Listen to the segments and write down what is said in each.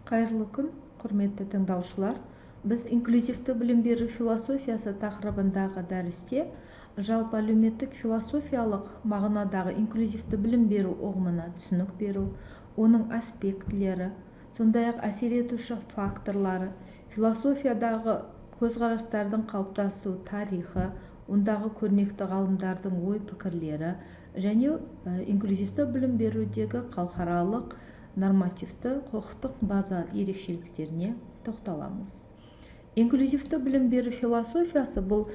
Қайырлы күн, құрметті тыңдаушылар! Біз инклюзивті білім беру философиясы тақырыбындағы дәрісте жалпы әлеуметтік философиялық мағынадағы инклюзивті білім беру ұғымына түсінік беру, оның аспектілері, сондай-ақ әсер етуші факторлары, философиядағы көзқарастардың қалыптасу тарихы, ондағы көрнекті ғалымдардың ой-пікірлері және инклюзивті білім берудегі халықаралық нормативті құқықтық база ерекшеліктеріне тоқталамыз. Инклюзивті білім беру философиясы бұл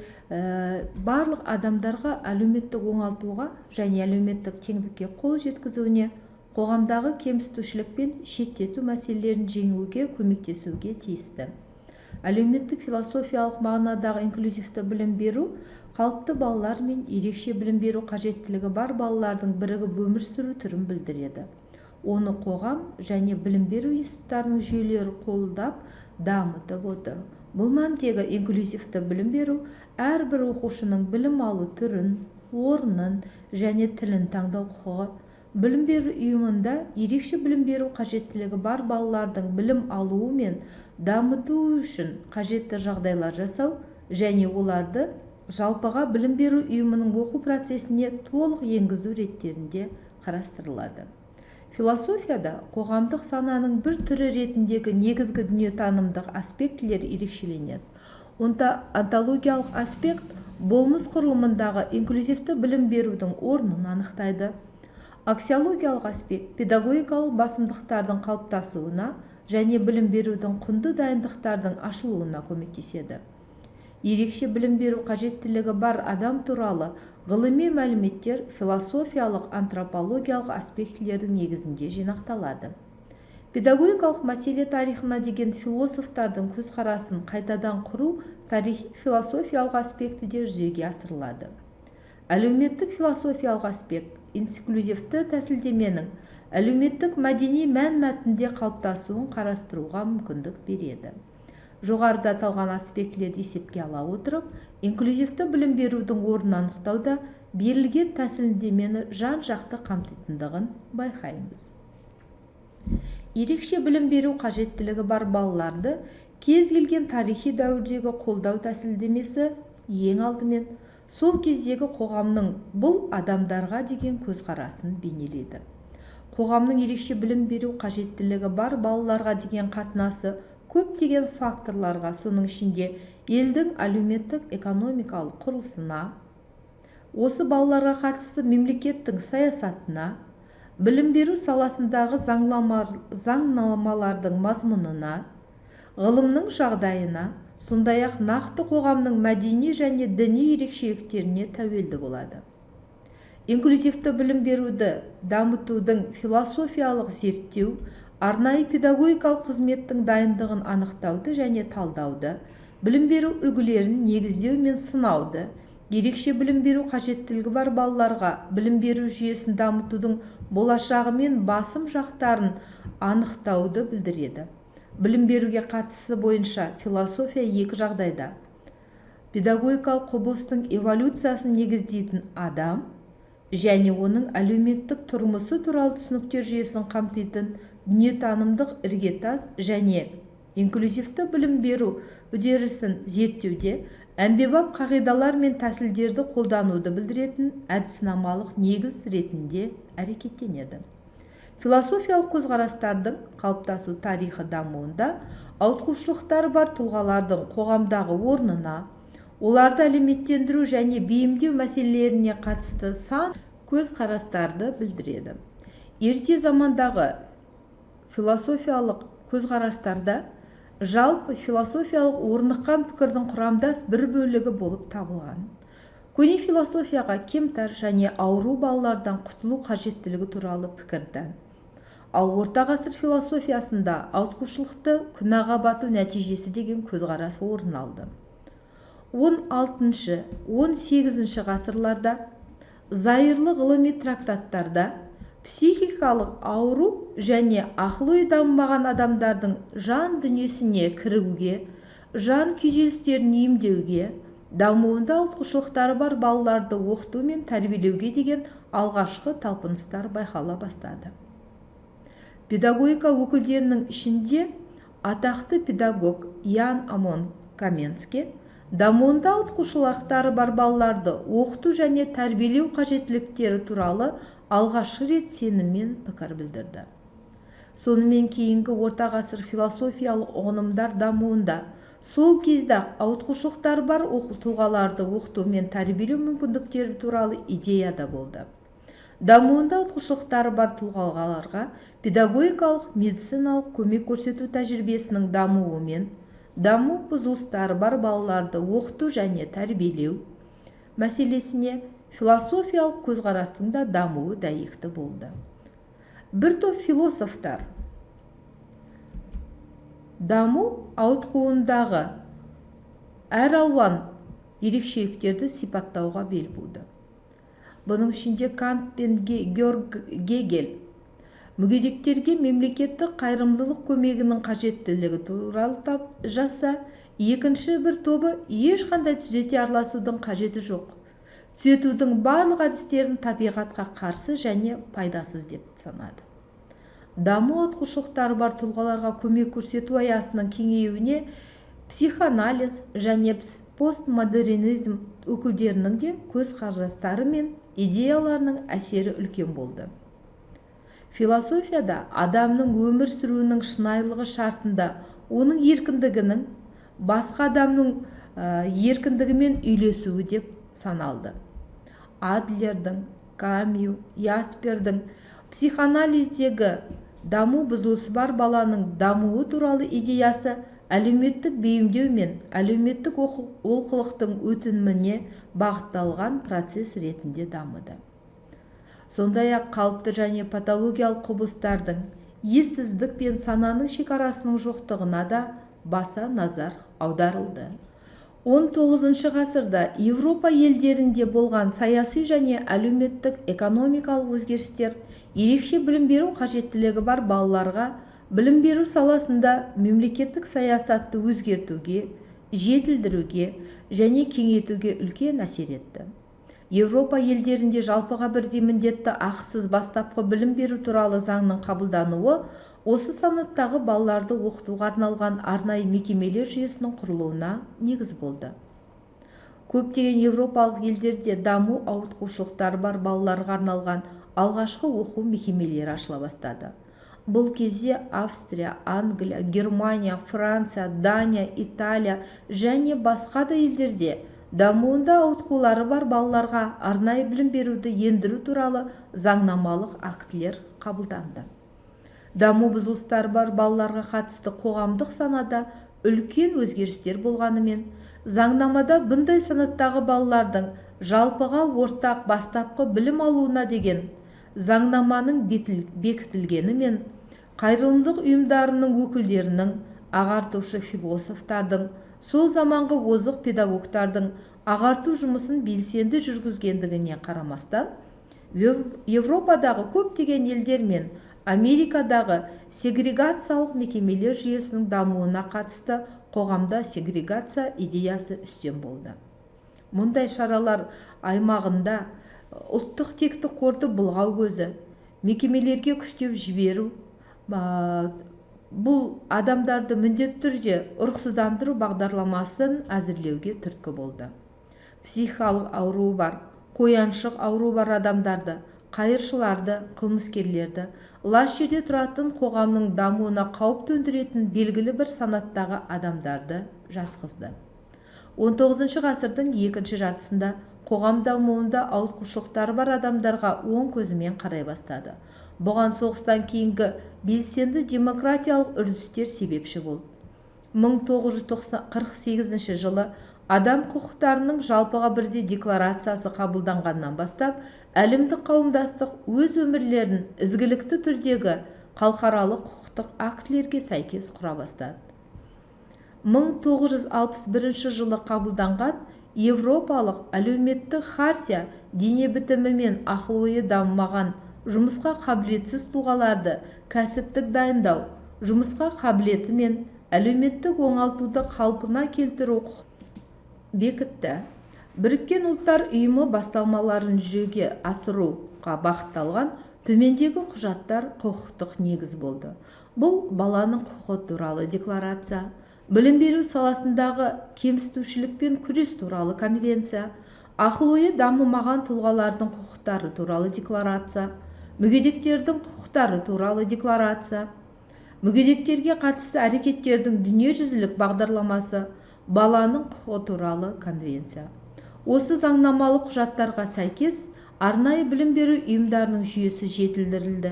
барлық адамдарға әлеуметтік оңалтуға және әлеуметтік теңдікке қол жеткізуіне, қоғамдағы кемсітушілік пен шеттету мәселелерін жеңуге көмектесуге тиісті. Әлеуметтік философиялық мағынадағы инклюзивті білім беру қалыпты балалар мен ерекше білім беру қажеттілігі бар балалардың бірігіп өмір сүру түрін білдіреді. Оны қоғам және білім беру институттарының жүйелері қолдап, дамытып отыр. Бұл мәндегі инклюзивті білім беру әрбір оқушының білім алу түрін, орнын және тілін таңдау құқығы, білім беру ұйымында ерекше білім беру қажеттілігі бар балалардың білім алуы мен дамытуы үшін қажетті жағдайлар жасау және оларды жалпыға білім беру ұйымының оқу процесіне толық енгізу реттерінде қарастырылады. Философияда қоғамдық сананың бір түрі ретіндегі негізгі дүниетанымдық аспектілер ерекшеленеді. Онда онтологиялық аспект болмыс құрылымындағы инклюзивті білім берудің орнын анықтайды. Аксиологиялық аспект педагогикалық басымдықтардың қалыптасуына және білім берудің құнды дайындықтардың ашылуына көмектеседі. Ерекше білім беру қажеттілігі бар адам туралы ғылыми мәліметтер философиялық антропологиялық аспектілердің негізінде жинақталады. Педагогикалық мәселе тарихына деген философтардың көзқарасын қайтадан құру тарихи философиялық аспектіде жүзеге асырылады. Әлеуметтік философиялық аспект инклюзивті тәсілдеменің әлеуметтік мәдени мән-мәтінде қалыптасуын қарастыруға мүмкіндік береді. Жоғарыда аталған аспектілерді есепке ала отырып, инклюзивті білім берудің орнын анықтауда берілген тәсілдемені жан-жақты қамтитындығын байқаймыз. Ерекше білім беру қажеттілігі бар балаларды кез келген тарихи дәуірдегі қолдау тәсілдемесі ең алдымен сол кездегі қоғамның бұл адамдарға деген көзқарасын бейнелейді. Қоғамның ерекше білім беру қажеттілігі бар балаларға деген қатынасы көптеген факторларға, соның ішінде елдің әлеуметтік экономикалық құрылысына, осы балаларға қатысты мемлекеттің саясатына, білім беру саласындағы заңнамалардың мазмұнына, ғылымның жағдайына, сондай-ақ нақты қоғамның мәдени және діни ерекшеліктеріне тәуелді болады. Инклюзивті білім беруді дамытудың философиялық зерттеу арнайы педагогикалық қызметтің дайындығын анықтауды және талдауды, білім беру үлгілерін негіздеу мен сынауды, ерекше білім беру қажеттілігі бар балаларға білім беру жүйесін дамытудың болашағы мен басым жақтарын анықтауды білдіреді. Білім беруге қатысы бойынша философия екі жағдайда: педагогикалық құбылыстың эволюциясын негіздейтін адам және оның әлеуметтік тұрмысы туралы түсініктер жүйесін қамтитын дүниетанымдық іргетас және инклюзивті білім беру үдерісін зерттеуде әмбебап қағидалар мен тәсілдерді қолдануды білдіретін әдіснамалық негіз ретінде әрекеттенеді. Философиялық көзқарастардың қалыптасу тарихы дамуында ауытқушылықтары бар тұлғалардың қоғамдағы орнына, оларды әлеуметтендіру және бейімдеу мәселелеріне қатысты сан көзқарастарды білдіреді. Ерте замандағы философиялық көзқарастарда жалпы философиялық орныққан пікірдің құрамдас бір бөлігі болып табылған. Көне философияға кемтар және ауру балалардан құтылу қажеттілігі туралы пікір тән. Ал орта ғасыр философиясында ауытқушылықты күнәға бату нәтижесі деген көзқарас орын алды. 16-шы, 18-ші ғасырларда зайырлы ғылыми трактаттарда психикалық ауру және ақыл-ой дамымаған адамдардың жан дүниесіне кіруге, жан күйзелістерін емдеуге, дамуында ауытқушылықтары бар балаларды оқыту мен тәрбиелеуге деген алғашқы талпыныстар байқала бастады. Педагогика өкілдерінің ішінде Атақты педагог Ян Амон Коменский дамуында ауытқушылықтары бар балаларды оқыту және тәрбиелеу қажеттіліктері туралы алғашқы рет сеніммен пікір білдірді. Сонымен, кейінгі орта ғасыр философиялық ұғынымдар дамуында сол кезде-ақ ауытқушылықтары бар тұлғаларды оқыту мен тәрбиелеу мүмкіндіктері туралы идея да болды. Дамуында ауытқушылықтары бар тұлғаларға педагогикалық, медициналық көмек көрсету тәжірибесінің дамуымен даму бұзылыстары бар балаларды оқыту және тәрбиелеу мәселесіне философиялық көзқарастың да дамуы дәйекті болды. Бір топ философтар даму ауытқуындағы әралуан ерекшеліктерді сипаттауға бел буды. Бұның ішінде Кант пен Георг Гегель мүгедектерге мемлекеттік қайырымдылық көмегінің қажеттілігі туралы жазса, екінші бір тобы ешқандай түзете араласудың қажеті жоқ, түзетудің барлық әдістерін табиғатқа қарсы және пайдасыз деп санады. Даму ауытқушылықтары бар тұлғаларға көмек көрсету аясының кеңеюіне психоанализ және постмодернизм өкілдерінің де көзқарастары мен идеяларының әсері үлкен болды. Философияда адамның өмір сүруінің шынайылығы шартында оның еркіндігінің басқа адамның еркіндігімен үйлесуі деп саналды. Адлердің, Камю, Яспердің психоанализдегі даму бұзылысы бар баланың дамуы туралы идеясы әлеуметтік бейімдеу мен әлеуметтік олқылықтың өтініміне бағытталған процесс ретінде дамыды. Сондай-ақ қалыпты және патологиялық құбылыстардың, ессіздік пен сананың шекарасының жоқтығына да баса назар аударылды. 19 ғасырда Европа елдерінде болған саяси және әлеуметтік экономикалық өзгерістер ерекше білім беру қажеттілігі бар балаларға білім беру саласында мемлекеттік саясатты өзгертуге, жетілдіруге және кеңейтуге үлкен әсер етті. Европа елдерінде жалпыға бірдей міндетті ақысыз бастапқы білім беру туралы заңның қабылдануы осы санаттағы балаларды оқытуға арналған арнайы мекемелер жүйесінің құрылуына негіз болды. Көптеген еуропалық елдерде даму ауытқушылықтары бар балаларға арналған алғашқы оқу мекемелері ашыла бастады. Бұл кезде Австрия, Англия, Германия, Франция, Дания, Италия және басқа да елдерде дамуында ауытқулары бар балаларға арнайы білім беруді ендіру туралы заңнамалық актілер қабылданды. Даму бұзылыстары бар балаларға қатысты қоғамдық санада үлкен өзгерістер болғанымен, заңнамада бұндай санаттағы балалардың жалпыға ортақ бастапқы білім алуына деген заңнаманың бекітілгенімен, қайырымдылық ұйымдарының өкілдерінің, ағартушы философтардың, сол заманғы озық педагогтардың ағарту жұмысын белсенді жүргізгендігіне қарамастан, Европадағы көптеген елдер мен Америкадағы сегрегациялық мекемелер жүйесінің дамуына қатысты қоғамда сегрегация идеясы үстем болды. Мұндай шаралар аймағында ұлттық текті қорды былғау көзі, мекемелерге күштеп жіберу, бұл адамдарды міндетті түрде ұрықсыздандыру бағдарламасын әзірлеуге түрткі болды. Психикалық ауруы бар, қояншық ауруы бар адамдарды, қайыршыларды, қылмыскерлерді, лас жерде тұратын, қоғамның дамуына қауіп төндіретін белгілі бір санаттағы адамдарды жатқызды. 19 ғасырдың екінші жартысында қоғам дамуында ауытқушылықтары бар адамдарға оң көзімен қарай бастады. Бұған соғыстан кейінгі белсенді демократиялық үрдістер себепші болды. 1948 жылы адам құқықтарының жалпыға бірдей декларациясы қабылданғаннан бастап, әлемдік қауымдастық өз өмірлерін ізгілікті түрдегі халықаралық құқықтық актілерге сәйкес құра бастады. 1961 жылы қабылданған Европалық әлеуметтік хартия дене бітімі мен ақыл-ойы дамымаған, жұмысқа қабілетсіз тұлғаларды кәсіптік дайындау, жұмысқа қабілеті мен әлеуметтік оңалтуды қалпына келтіру бекітті. Біріккен Ұлттар Ұйымы бастамаларын жүзеге асыруға бағытталған төмендегі құжаттар құқықтық негіз болды. Бұл баланың құқығы туралы декларация, білім беру саласындағы кемсітушілікпен күрес туралы конвенция, ақыл-ойы дамымаған тұлғалардың құқықтары туралы декларация, мүгедектердің құқықтары туралы декларация, мүгедектерге қатысты әрекеттердің дүниежүзілік бағдарламасы, баланың құқығы туралы конвенция. Осы заңнамалық құжаттарға сәйкес арнайы білім беру ұйымдарының жүйесі жетілдірілді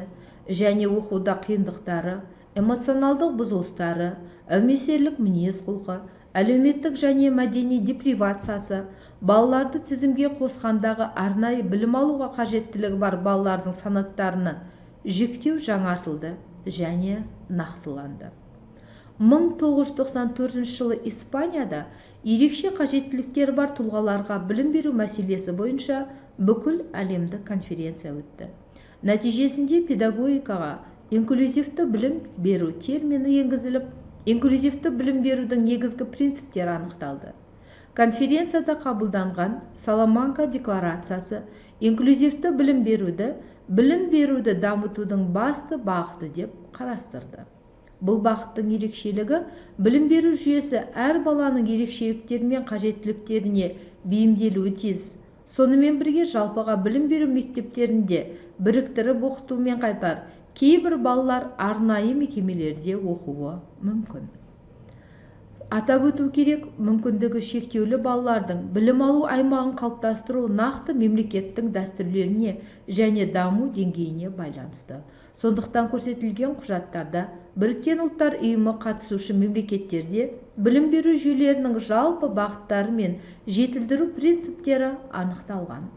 және оқуда қиындықтары, эмоционалдық бұзылыстары, әумесерлік мінез-құлқы, әлеуметтік және мәдени депривациясы, балаларды тізімге қосқандағы арнайы білім алуға қажеттілігі бар балалардың санаттарынан жіктеу жаңартылды және нақтыланды. 1994 жылы Испанияда ерекше қажеттіліктері бар тұлғаларға білім беру мәселесі бойынша бүкіл әлемдік конференция өтті. Нәтижесінде педагогикаға инклюзивті білім беру термині енгізіліп, инклюзивті білім берудің негізгі принциптері анықталды. Конференцияда қабылданған Саламанка декларациясы инклюзивті білім беруді дамытудың басты бағыты деп қарастырды. Бұл бағыттың ерекшелігі білім беру жүйесі әр баланың ерекшеліктері мен қажеттіліктеріне бейімделуі тиіс. Сонымен бірге жалпыға білім беру мектептерінде біріктіріп оқытумен қатар кейбір балалар арнайы мекемелерде оқуы мүмкін. Атап өту керек, мүмкіндігі шектеулі балалардың білім алу аймағын қалыптастыру нақты мемлекеттің дәстүрлеріне және даму деңгейіне байланысты. Сондықтан көрсетілген құжаттарда Біріккен Ұлттар Ұйымы қатысушы мемлекеттерде білім беру жүйелерінің жалпы бағыттары мен жетілдіру принциптері анықталған.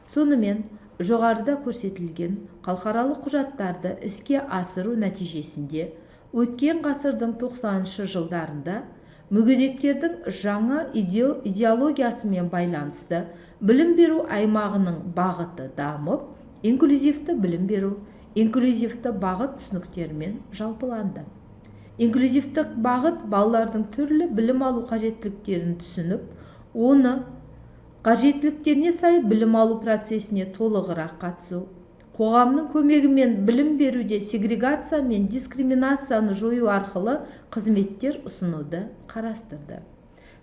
Сонымен, жоғарыда көрсетілген халықаралық құжаттарды іске асыру нәтижесінде өткен ғасырдың 90-шы жылдарында мүгедектердің жаңа идеологиясымен байланысты білім беру аймағының бағыты дамып, инклюзивті білім беру, инклюзивті бағыт түсініктерімен жалпыланды. Инклюзивтік бағыт балалардың түрлі білім алу қажеттіліктерін түсініп, оны қажеттіліктеріне сай білім алу процесіне толығырақ қатысу, қоғамның көмегімен білім беруде сегрегация мен дискриминацияны жою арқылы қызметтер ұсынуды қарастырды.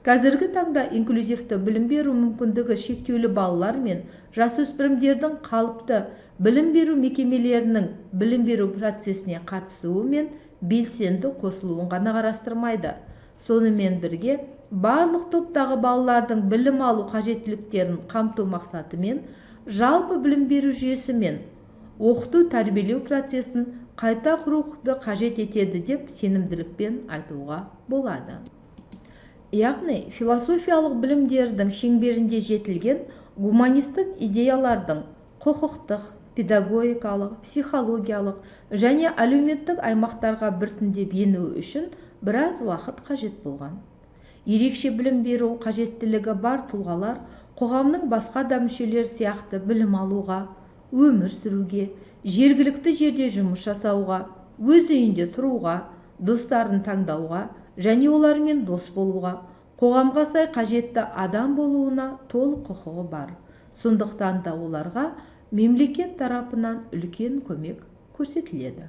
Қазіргі таңда инклюзивті білім беру мүмкіндігі шектеулі балалар мен жасөспірімдердің қалыпты білім беру мекемелерінің білім беру процесіне қатысуы мен белсенді қосылуын ғана қарастырмайды. Сонымен бірге барлық топтағы балалардың білім алу қажеттіліктерін қамту мақсатымен жалпы білім беру жүйесі мен оқыту тәрбиелеу процесін қайта құруды қажет етеді деп сенімділікпен айтуға болады. Яғни философиялық білімдердің шеңберінде жетілген гуманистік идеялардың құқықтық, педагогикалық, психологиялық және әлеуметтік аймақтарға біртіндеп енуі үшін біраз уақыт қажет болған. Ерекше білім беру қажеттілігі бар тұлғалар қоғамның басқа да мүшелері сияқты білім алуға, өмір сүруге, жергілікті жерде жұмыс жасауға, өз үйінде тұруға, достарын таңдауға және олармен дос болуға, қоғамға сай қажетті адам болуына толық құқығы бар. Сондықтан да оларға мемлекет тарапынан үлкен көмек көрсетіледі.